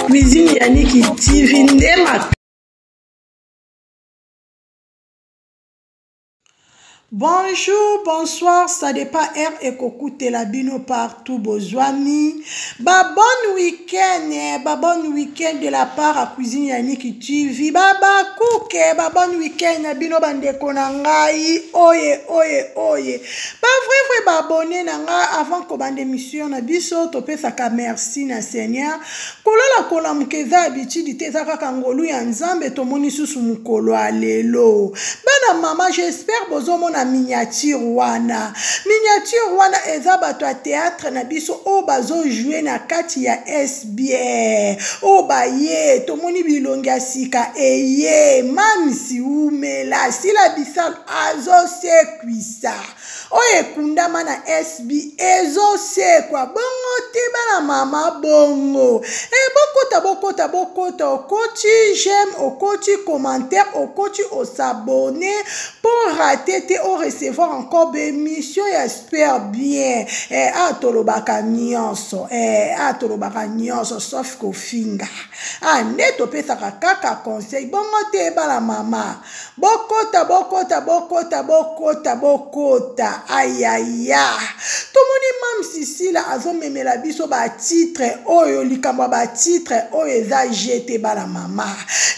Cuisine Yannick TV nde Bonjour, bonsoir, ça dépend heure ekokutela bino partout bozwami. Ba bon week-end, eh, ba bon week-end de la part à Cuisine Yannick TV. Ba ba kuke, ba bon week-end na bino bandeko na ngai. Oye, oye, oye. Ba vrai vrai ba abonné na ngai avant kobanda émission na biso, topesaka merci na Seigneur. Kolala kolamuka eza habitude te, eza kaka ngolu ya Nzambe tomoni susu mokolo ya lelo. Bana mama, j'espère bozomona miniature wana. Miniature wana eza bato ya théâtre na biso oyo bazo jouer na kati ya SBR. Oyo baye, tomoni bilongi ya sika eye. Mamsi umela, Sila Bisalu azosekwisa. Oyo ekundama na SB ezosekwa bongo te bana mama bongo e bokota bokota bokota okoti j'aime okoti commentaire okoti osabone mpo rate te o recevoir encore bemission ya super bien e a tolobaka nyonso e a tolobaka nyonso sauf kofinga a nde topesaka kaka conseil bongo te bana mama Bokota, bokota, bokota, bokota, bokota. Ayaya. Tomoni Mam Sisila azomemela biso ba titre oyo, likambo ya ba titre oyo eza jete bana mama.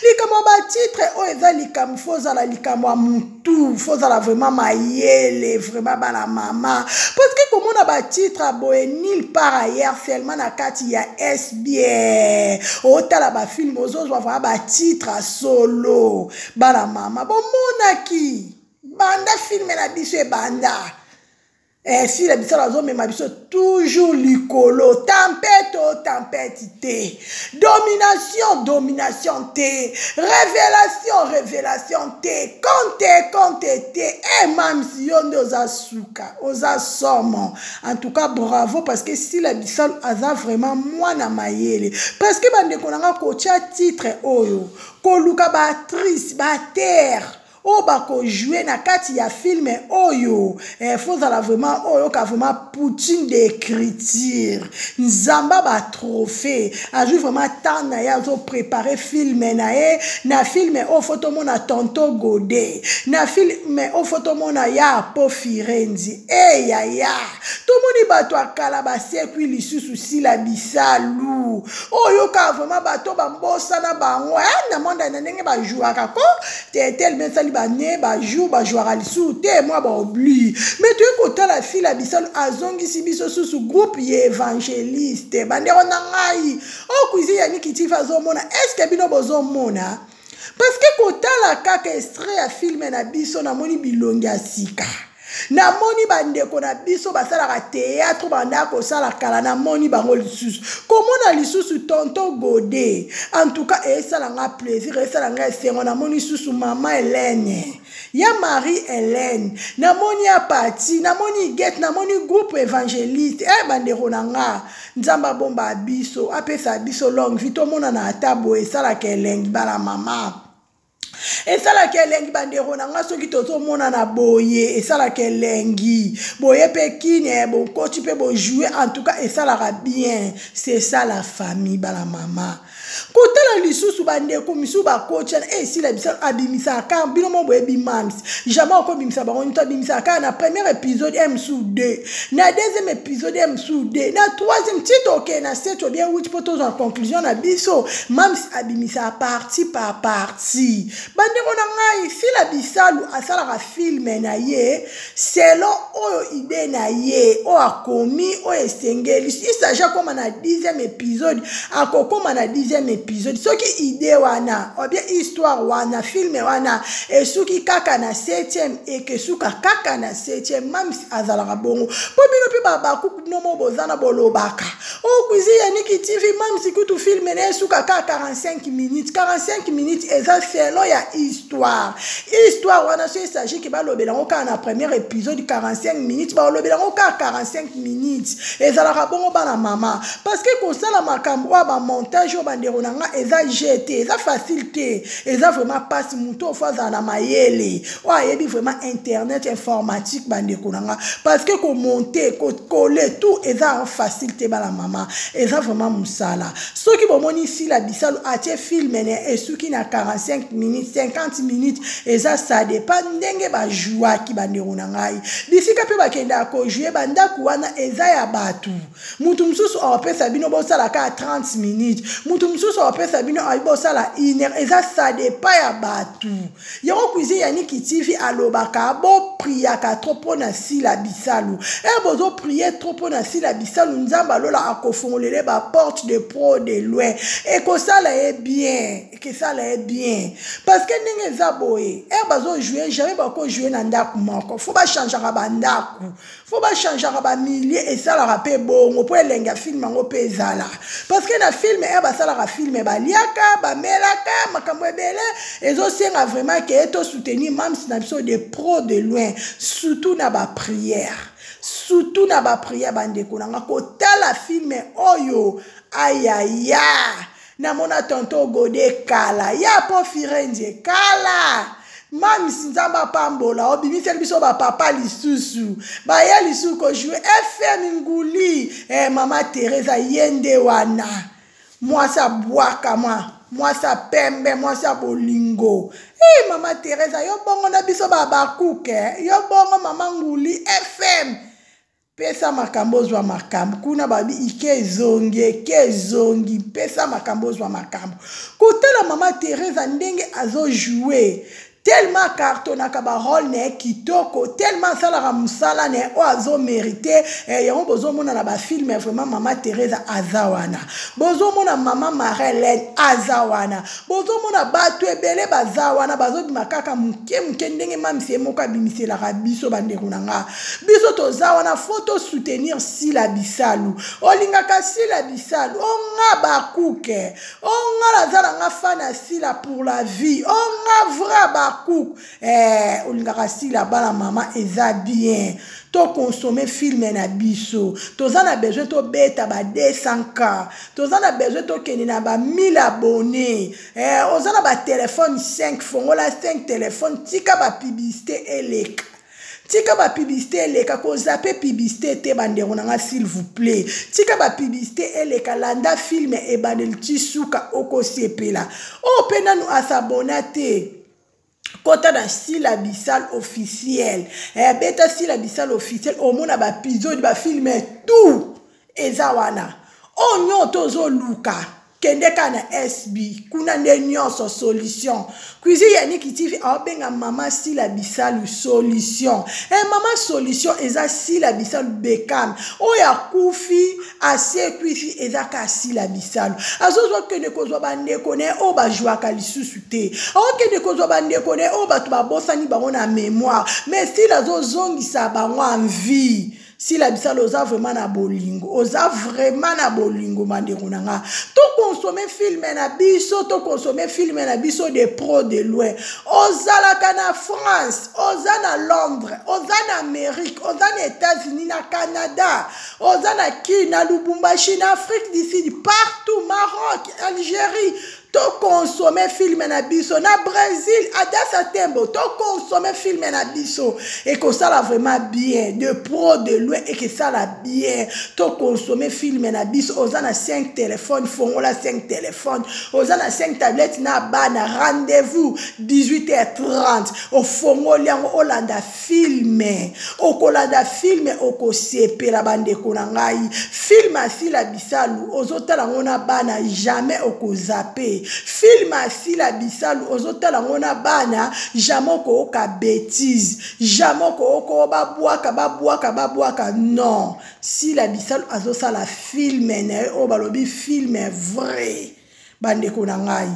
Likambo ya ba titre oyo eza likambo fozala likambo ya mutu, fozala vraiment mayele, vraiment bana mama. Parce que komona ba titre ya boye nulle part ailleurs seulement na kati ya SBR. Otala ba film ozozwa vraiment ba titre solo bana mama bomonaki banda filme na biso ebanda eh, sila biso azomema biso toujours likolo tempete o tempete te domination domination te révélation révélation te compte compte te e eh, mamsi yo nde oza suka oza somo en tout cas bravo parce que sila bisalu aza vraiment mwana mayele parce que bandeko na nga kotya titre oyo koluka baactrice baacteur oyo bakojoue na kati ya filme oyo eh, fozala vraiment oyoka vraiment poutine d'écriture nzamba batrophée azwi vraiment temps na ye azoprépare filme na ye na filme oyo fo tomona tonto gode na filme oyo fo tomona ya po firenzi eyaya eh, tomoni bato ya kala basekwi lisusu sila bisalu oyo kaka vraiment bato bambosana bango eh, na monde na ndenge bajouaka ko te telema esali bane bajour bajouaka lisusu te mwa baobli me toye kotala sila bisalu azongisi biso susu groupe ya evangeliste bandeko na ngai oyo cuisine ya nikitif azomona estce bino bozomona parce que kotala kaka extrait ya filme na biso namoni bilongi ya sika namoni bandeko na biso basalaka théâtre bandaka kosala kala namoni bango lisusu komona lisusu tonton gode en tout cas esala nga plaisir esala nga esengo namoni lisusu mama helene ya marie helene namoni ya pati namoni gete namoni groupe évangéliste e eh, bandeko na nga nzambe abomba biso apesa biso longue vie tomonana ata boye esalaka elengi bana mama esalaka elengi bandeko na nga soki tozomonana boye esalaka elengi boye mpe kini eh, bokoti mpe bojoue en tout cas esalaka bien c'est ça la famille bana mama kotala lisusu bandeko misusu bakotiana e eh, esila biso abimisaka kaka bino mo boyebi mams jamais okobimisa bango nyonso abimisaka kaka na premier épisode m su 2 na deuxième épisode m su 2 na troisième ti tokee na 7 obien 8 mpo tozwa conclusion na biso mams abimisaka partie par partie bandeko na ngai sila bisalu asalaka filme na ye selon oyo ide na ye oyo akomi oyo esengeli isage akoma na dixième épisode akokoma na dixième épisode soki ide wana obien histoire wana filme wana esuki kaka na septième ekesuka kaka na septième mams azalaka bongo mpo bino mpe babakuku bino mo boza na bolobaka o O Cuisine ya Niki TV, mamsi kutu film na esuka kaka 45 minutes. 45 minutes eza selon ya histoire. Histoire wana so esagit ke balobela yango kaka na premier épisode 45 minutes, balobela yango kaka 45 minutes. Ezalaka bongo bana mama, parce que kosala makambo oyo bamontage oyo, bandeko na nga, eza jeu te, eza facile te, eza vraiment mpasi. Motu oyo faut azala na mayele oyo ayebi vraiment internet, informatique, bandeko na nga, parce que komonter, kocoller tout eza facile te. Bana mama, eza vraiment mosala. Soki bomoni Sila Bisalu atie film ne esuki na 45 minutes, 50 minutes, eza ça dépend ndenge bajouaki. Bandeko na ngai, bisika mpe bakendaka kojouer, bandako wana eza ya bato. Mutu mosusu awapesa bino bosala kaka 30 minutes, mutu mosusu awapesa bino ayi bosala une heure. Eza ça dépend ya bato. Yango Cuisine ya Niki TV alobaka, bopriaka trop mpo na Sila Bisalu. E bozoprier trop mpo na Sila Bisalu, Nzambe alola akofungolele baporte de pro de loin. Ekosala ye bien, ekesala ye bien, parce que ndenge eza boye, ere bazojouer, jamais bakojouer na ndako moko. Faut bachangeaka bandako, faut bachangeaka bamilieu. Esalaka mpe bongo mpo elenge ya film yango mpe ezala, parce que na film, ere basalaka film, baliaka, bamelaka, makambo ebele. Ezosenga vraiment ke tosoutenir mams na biso de pro de loin, surtout na baprière, surtout na baprière. Bandeko na nga, kotala film oyo, ayaya, namona tonton Gode kala ya po Firenze kala. Mamisi, Nzambe apambola, obimiseli biso bapapa lisusu, baye lisusu kojouer FM nguli. Mama Teresa ye nde wana, mwasi abwaka, mwa mwasi apembe, mwasi ya bolingo. E mama Teresa, yo bongo na biso babakuke, yo bongo mama nguli FM. Pesa makambo, ozwa makambo kuna. Babi ike ezongi, eke ezongi. Pesa makambo, ozwa makambo. Kotala mama Teresa ndenge azojouer, tellement cartonnaka barôle na ye kitoko, tellement asalaka mosala na ye oyo azomériter. Yango bozomona na bafilm, vraiment mama Teresa aza wana, bozomona mama Marelene aza wana, bozomona bato ebele baza wana, bazobima kaka moke moke ndenge mamisi ye moko abimiselaka biso. Bandeko na nga, biso toza wana, faut tosoutenir Sila Bisalu. Olingaka Sila Bisalu, onga bakuke, onga naza na nga fan ya Sila pour la vie, onga vrai bakuke. Olingaka Sila, bana mama, eza bien tokonsommer film na biso. Toza na besoin tobeta ba 200K, toza na besoin tokende na ba 1000 abonné. Oza na batelefone 5, fongola 5 telefone, tika bapublicité eleka, tika bapublicité eleka. Kozapper publicité te, bandeko na nga, s'il vous plaît, tika bapublicité eleka. Landa film ebandeli ti suka, okosepela. Oyo mpe nanu as'abonner te, kota na Sila Bisal officiel. Beta Sila Bisal officiel, omona baépisode, bafilm tout eza wana. Oyo nyonso tozoluka, kende kaka na SB, kuna nde nyonso solution. Cuisine ya Niki TV aobenga mama Sila Bisalu solution. Mama solution eza Sila Bisalu Bekam oyo akufi asekwisi, eza kaka Sila Bisalu. Azozwa kende kozwa bandeko na ye oyo bajwaka lisusu te, aokende kozwa bandeko na ye oyo bato babosani bango na mémoire, mais Sila azozongisa bango en vie. Sila Bisala, oza vraiment na bolingo, oza vraiment na bolingo. Bandeko na nga, tokonsommer film na biso, tokonsommer film na biso de pro de loin. Ozalaka na France, oza na Londres, oza na Amérique, oza na États-Unis, na Canada, oza na Kine, na Lubumbashi, na Afrique du Sud, partout, Maroc, Algérie, tokonsommer film na biso. Na Brésil, Adasa Tembo, tokonsommer film na biso, ekosala vraiment bien. De pro de loin, ekesala bien. Tokonsommer film na biso. Oza na 5 telefone, fongola 5 telefone. Oza na 5 tablette na bana, rendez-vous 18h30, ofongoli yango, olanda film. Okolanda film, okosepela. Bandeko na ngai, film Asila Bisalu, ozotala yango na bana, jamais okozapper. Film Asila Bisalu, ozotala yango na bana, jamais okoyoka bétise, jamais okoyoka babwaka, babwaka, babwaka. Non, Sila Bisalu azosala film na ye oyo balobi film vrai. Bandeko na ngai,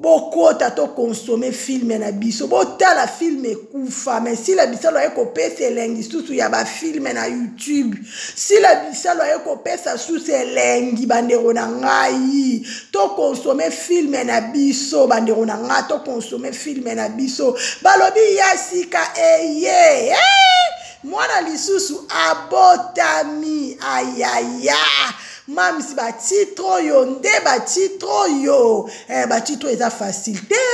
Bokota to consommer film na biso, botala film ekufa, mais Sila Bisalu aye kopesa elengi susu ya ba film na YouTube. Sila Bisalu aye kopesa susu elengi bandeko na ngai. To consommer film na biso bandeko na ngai, to consommer film na biso. Balobi ya sika eye. Hey! Mwana lisusu abotami ayaya. Mams ba titre oyo nde ba titre oyo eh, ba titre oyo eza facile te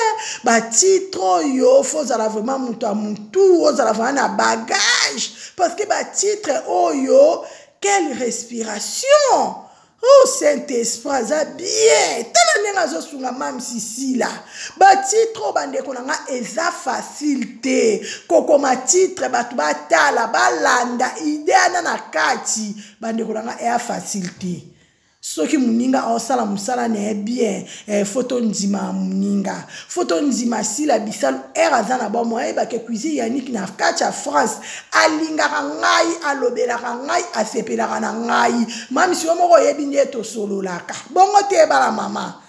ba titre oyo fo ozala vraiment moto ya motu ozala vraiment na bagage parce que ba titre oyo quelle respiration. Oh Saint Esprit aza bien. Tala ndenge azosunga Mam Sisila. Ba titre oyo bandeko na nga eza facile te. Kokoma titre bato batala, balanda idée ana na kati. Bandeko na nga eya facile te. Soki moninga aosala mosala na ye bien, eh, faut tondima moninga. Faut tondima Sila Bisalu heure aza na bomoi ayeba ke cuisine Yannick na kati ya France alingaka ngai, alobelaka ngai, asepelaka na ngai. Mamisi yo moko oyebi nde tosololaka. Bongo te bala mama.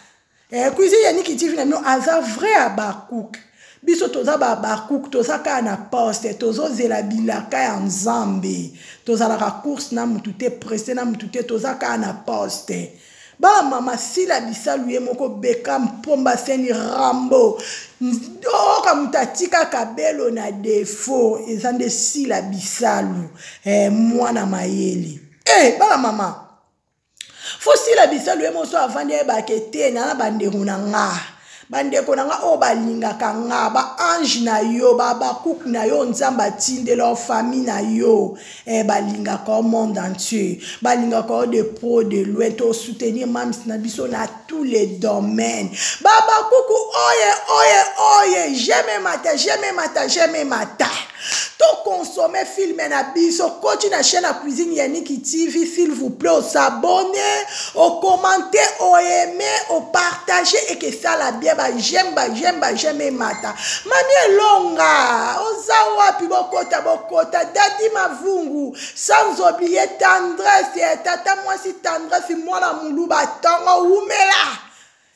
Eh, cuisine Yannick TV na bino aza vrai Habacuc. Biso toza ba Habacuc, toza kaka na poste, tozozela bilaka ya Nzambe. Tozalaka course na mutu te, presse na mutu te, toza kaka na poste. Bana mama Sila Bisalu ye moko Beckham Pomba Seni Rambo oyoka moto atika kabelo na defaut eza nde Sila Bisalu eh, mwana mayele eh, bana mama fo Sila Bisalu ye moso avandi ayebake te na na bandeko na nga bandeko na nga oyo balingaka nga ba ange na yo ba bakuku na yo nzambe atindela yo famille na yo eh, balingaka yo monde entier balingaka yo de pro de loin to soutenir mams na biso na tous les domaines babakuku oye oye oye jeme mata jeme mata jeme mata to consommer film na biso koti na chaîne ya cuisine Yannick TV s'il vous plaît osabonne okommente oaime opartage ekesala bien ba j'aime ba j'aime ba j'aime emata mami elonga oza wapi bokota bokota dadi mavungu sans oublier tendresse eh, tata mwasi tendresse mwana muluba tongo wumela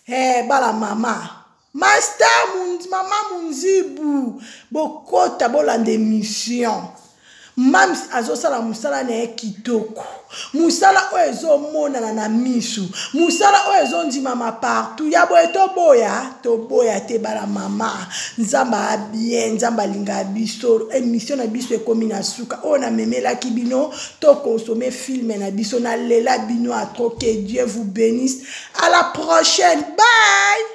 eh, bala mama master mundi, mama munzibu bokota bolanda émission mams azosala mosala na ye kitoko mosala oyo ezomonana na misu mosala oyo ezondimama partout ya boye toboya toboya te bala mama nzambe a bien nzambe alingaka biso émission na biso ekomi na suka oyo namemelaki bino tokonsome filme na biso nalela bino a trop que dieu vous bénisse à la prochaine bye.